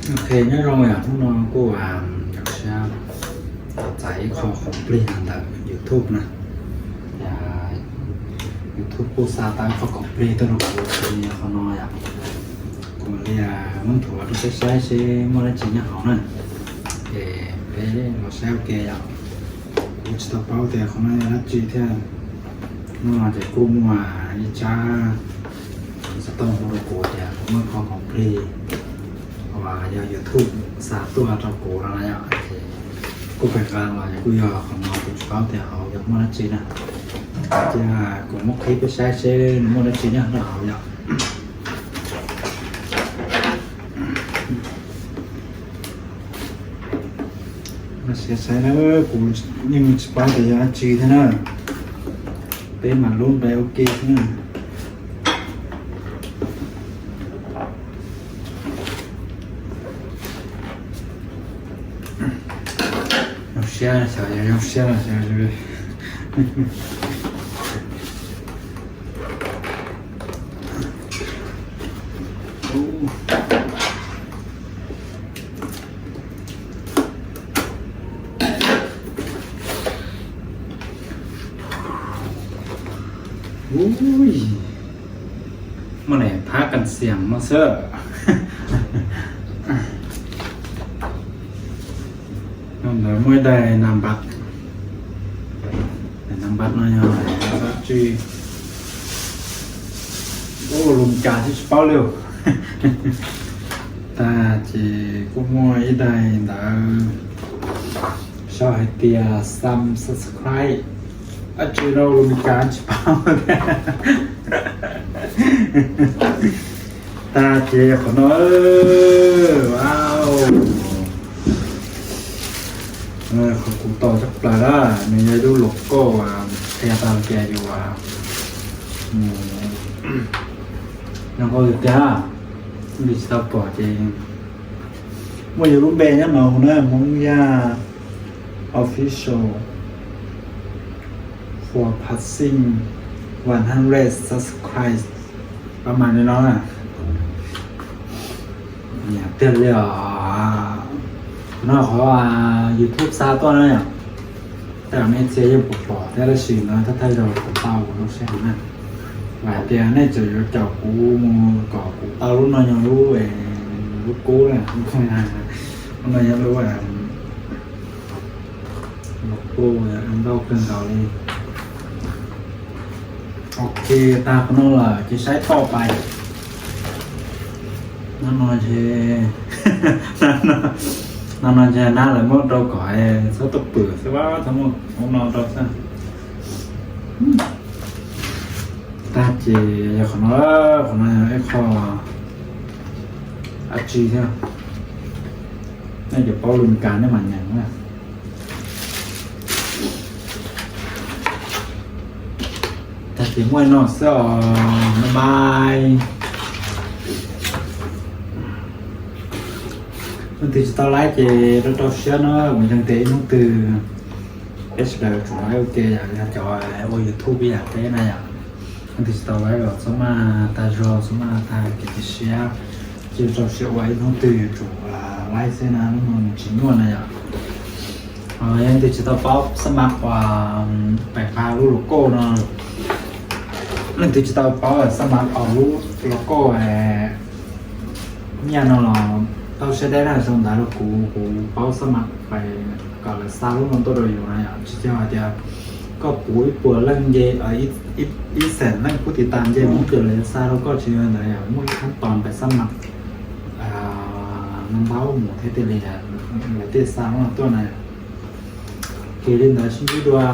Ok, nyob zoo yom, hnub no kuj yom siab tau txais ib qho khoom plig ntawm YouTube na. Yog YouTube kuj xa tau ib qho khoom plig tuaj rau kuv, ces qhov no yom, kuv mam li muab nthuav rau peb saib seb muaj dab tsi nyob hauv na. Ces peb los saib ua ke yom. Kuv tsis tau paub tias qhov no yog dab tsi thiab. Hnub no ces kuj muaj ib tsab xov tooj hu rau kuv tias kuv muaj qhov khoom plig uas yog YouTube xa tuaj rau kuv no na yom. Ces kuj pheej nqa los ces kuj yog qhov no, kuv tsis paub tias hauv yog muaj dab tsi na. Cia kuv muab qhib peb saib seb nws muaj dab tsi nyob rau hauv yom. Mas siab saib na, kuv yeej tsis paub tias yog dab tsi thiab na. Peb mam lub npe ua ke xwb na. Zoo siab, xyov yog zoo siab los xyov. Ui, muaj niam phab kas xiam no xwb. Ntawd muaj ib daim nas npab, daim nas npab no yog dab tsi? Ua lus Meskas thiab tsis paub li. Tag ces kuj muaj ib daim ntawd sau hais tias some subscribe, dab tsi rau lus Meskas tsis paub. Tag ces qhov no, wow, qhov kuv tos tshaj plaws na, nws yog ib lub logo qhia tau tias yus zoo nkauj tiag tiag. Leej twg tsis tau pom ces muaj yus lub npe nyob no na, Hmoob Yaj Official for passing one hundred subscribers. Pab mas li no na. Nyiam tiag li os. No qhov YouTube xa tuaj na yom. Tej zaum nej txhia yeej puas pom thiab, tab sis no thawj thawj zaug kuv tau kuv lub sij hawm na. Hais tias nej tseem yuav caum kuv mus kom kuv tau lub no yog lub, lub kub na. Lub no yog lub, lub kub ntau kawg nkaus li. Ok, tag qhov no lawm ces saib toj pais. No no ces, no no ces nab lawv muab rau kom txhob tuaj pwm xwb, txhob muab no rau xwb. Tag ces yog qhov no, qhov no yog ib qho dab tsi thiab. Nej cov paub lus Meskas nej mam nyeem na. Tag ces muaj no xwb os, bye bye. Leej twg tsis tau laib ces rau rau siab na, kuv ntseeg tias ib hnub twg peb sawv daws tsum laib ua ke, yog cov ua YouTube ib yam peb na yom. Leej twg tsis tau laib los txhob maj tag zog, txhob maj tag kev cia siab, cia rau siab ua, ib hnub twg yuav tsum laib xwb na, hnub no nws tsis nyuaj na yom. Yog leej twg tsis tau paub xab mav uas pais nqa lub logo no, leej twg tsis tau paub xab mav uas lub logo nyiaj no los tau siab deb na, sau ntawv rau kuv, kuv paub xab mav pais kom lawv xa lub no tuaj rau yus na yom. Tsis yog hais tias koj puv ib puas leej nce, ib xeem leej pub tiv tas nce mus ces lawv xa rau koj, tsis yog ntawd yom. Muaj ib khab tos pais xab mav no npaub mus thiab tiag li, lawv thiaj xa lub no tuaj na. Ces li ntawd sib ntsib dua.